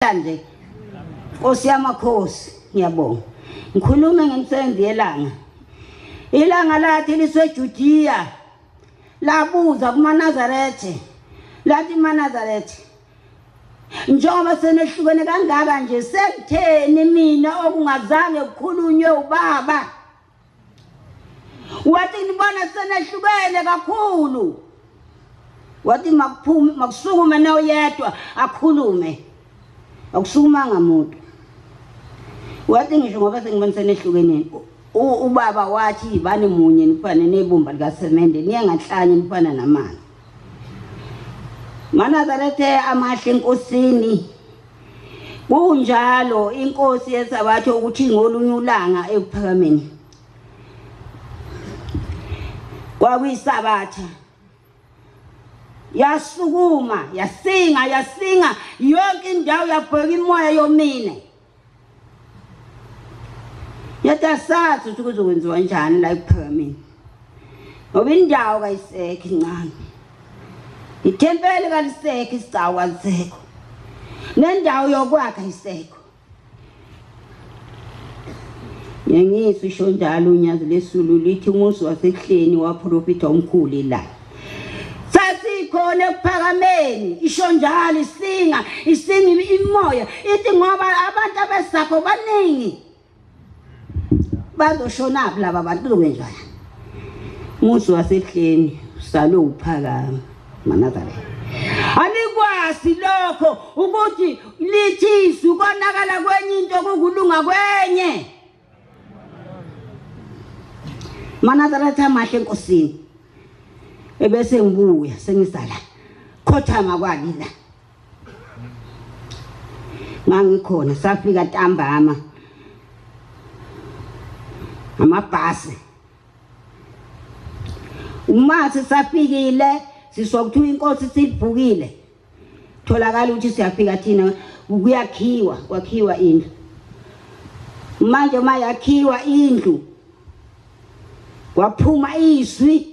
Namhlanje Nkosi yamakhosi ngiyabonga. Ngikhulume ngemisebenzi yelanga. Ilanga lathi liseJudiya labuza kumaNazarethe lathi maNazarethe njengoba senehlukene kangaka nje sekutheni mina okungazange kukhulunywe ubaba Wathi ngibona senehlukene kakhulu. Wathi makuphume makusukume noyedwa akhulume. Akusukumanga muntu. Wathi ngisho ngoba sengibona senehlukene ubaba wathi yibani munye nifane nebumba likasemende niye nganhlanye nifana namanzi. MaNazaretha amahle enkosini Kunjalo inkosi yesabatha ukuthi ngolunye ulanga ekuphakameni kwakuyisabatha yasukuma yasinga yasinga yonke indawo yabheka imoya yomine yathi asazi ukuthi kuzokwenziwa njani la ekuphakameni ngoba indawo kayisekho incane ithempeli kalisekho isigcawu kalisekho nendawo yokwakha isekho Ngiyangizwa usho njalo unyazi lesulu lithi umuzi wasekuhleni waprofitha omkhulu la. Sasikhona ekuphakameni isho njalo isinga isinga imoya ithi ngoba abantu abesakho baningi bazoshonaphi laba bantu kuzokwenziwa muzi wasehleni usale uphakama manazaretha anikwazi lokho ukuthi lithi izwi konakala kwenye into kukulunga kwenye manazaretha amahle enkosini ebese ngibuya sengizala khothama kwalila ngangikhona safika ntambama amabhasi uma sisafikile siswa kuthiwa inkosi sivukile tholakala ukuthi siyafika thina kuyakhiwa kwakhiwa indlu manje uma yakhiwa indlu kwaphuma izwi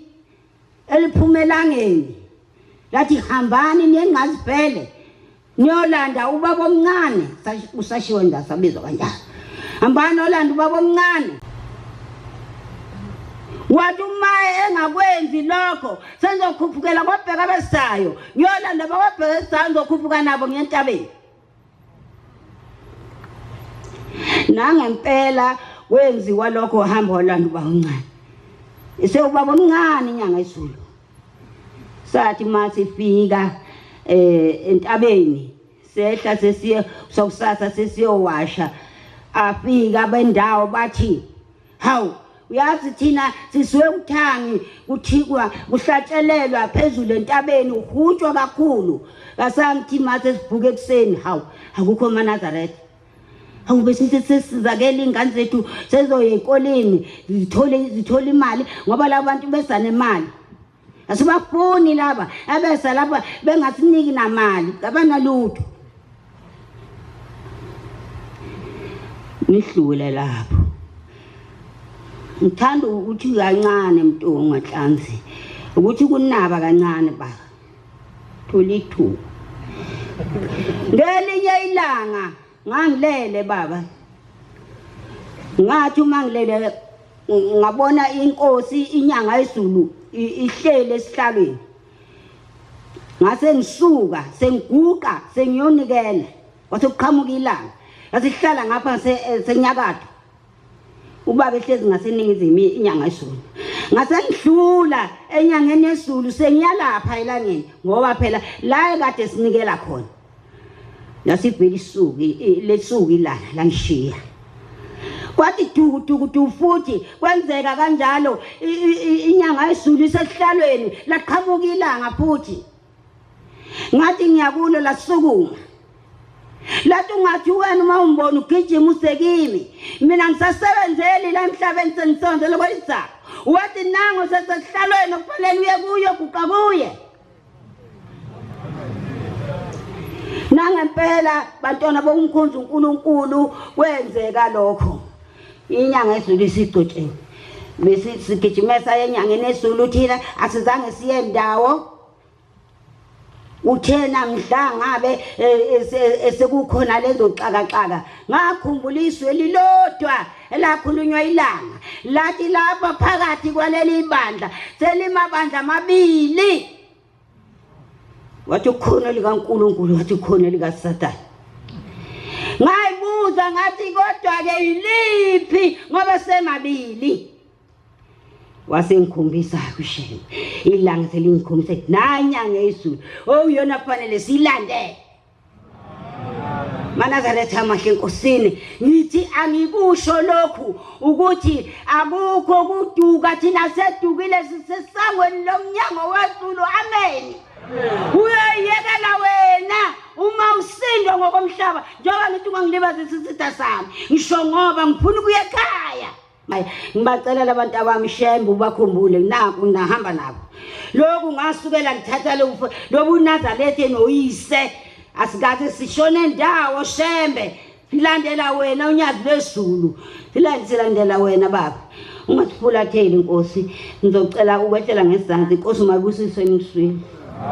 eliphuma elangeni lathi hambani niye ngazibhele niyolanda ubaba omncane usashiwo nda sabizwa kanjalo hambani olanda ubaba omncane wathi uma engakwenzi lokho sengizokhuphukela kwabheka abesayo ngiyolanda bakwabheka esayo ngizokhuphuka nabo ngiye entabeni Nangempela kwenziwa lokho wahamba walanda ubaba omncane. Isewubaba omncane inyanga izulu. Sathi uma sifika eh entabeni sehla sesiye sokusasa sesiyowasha afika bendawo bathi hawu uyazi thina sisuke kuthangi kuthikwa kuhlatshelelwa phezulu entabeni uhutshwa kakhulu kasangithi mase sivuke ekuseni hawu akukho amanazaretha hawu bese sesizakela iy'ngane zethu sezoya ey'koleni zithole zithole imali ngoba laba bantu besanemali asibafuni laba abesa lapha bengasiniki namali kabanalutho ngihlule lapho ngithanda ukuthi kancane mntunga nhlanzi ukuthi kunaba kancane baba thola ithuba ngelinye ilanga ngangilele baba ngathi uma ngilele ngabona inkosi inyanga yezulu ihlele esihlalweni ngase ngisuka sengiguqa sengiyonikela kwase kuqhamuka ilanga yasihlala ngapha senyakatho ubaba ehlezi ngaseningizimu inyanga yezulu ngase ngidlula enyangeni yezulu sengiyalapha elangeni ngoba phela la ekade sinikela khona lasibheka isuki lesuka ilanga langishiya kwathi duku duku du futhi kwenzeka kanjalo inyanga yezulu isesihlalweni laqhamuka ilanga futhi ngathi ngiyakulo lasukuma lathi ungathi wena uma umbona ugijima usekimi mina ngisasebenzeli la emhlabeni sengisondele kwelizako wathi nango sesesihlalweni okufanele uye kuyo guqa kuye Nangempela bantwana bokumkhonza uNkulunkulu kwenzeka lokho. Inyanga ezulu isigcotshiwe. Bese sigijimesa enyangeni ezulu thina asizange siye ndawo. Uthe namhla ngabe eh, eh, sekukhona lezo xakaxaka ngakhumbula izwi elilodwa elakhulunywa ilanga lathi lapha phakathi kwaleli bandla selimabandla amabili wathi ukhona likaNkulunkulu wathi ukhona likaSathane ngayibuza ngathi kodwa-ke yiliphi ngoba semabili wasengikhombisa kushembe ilanga selingikhombisa nanyanga izulu owuyona kufanele siyilandele Manazaretha amahle enkosini ngithi angikusho lokhu ukuthi akukho kuduka thina sedukile sisesangweni lomnyango wezulu amen uyoyekela wena uma usindwa ngokomhlaba njengoba ngithi ungangilibazisa isitha sami ngisho ngoba ngifuna ukuya ekhaya ngibacela labantu abami shembe ubakhumbule naku nahamba nabo lokhu ngasukela ngithatha lobu Nazaretha noyise asikaze sishone ndawo shembe silandela wena unyazi lwezulu silandela wena baba ungasifulatheli nkosi ngizocela ukwehlela ngezansi inkosi mayibusise emswini.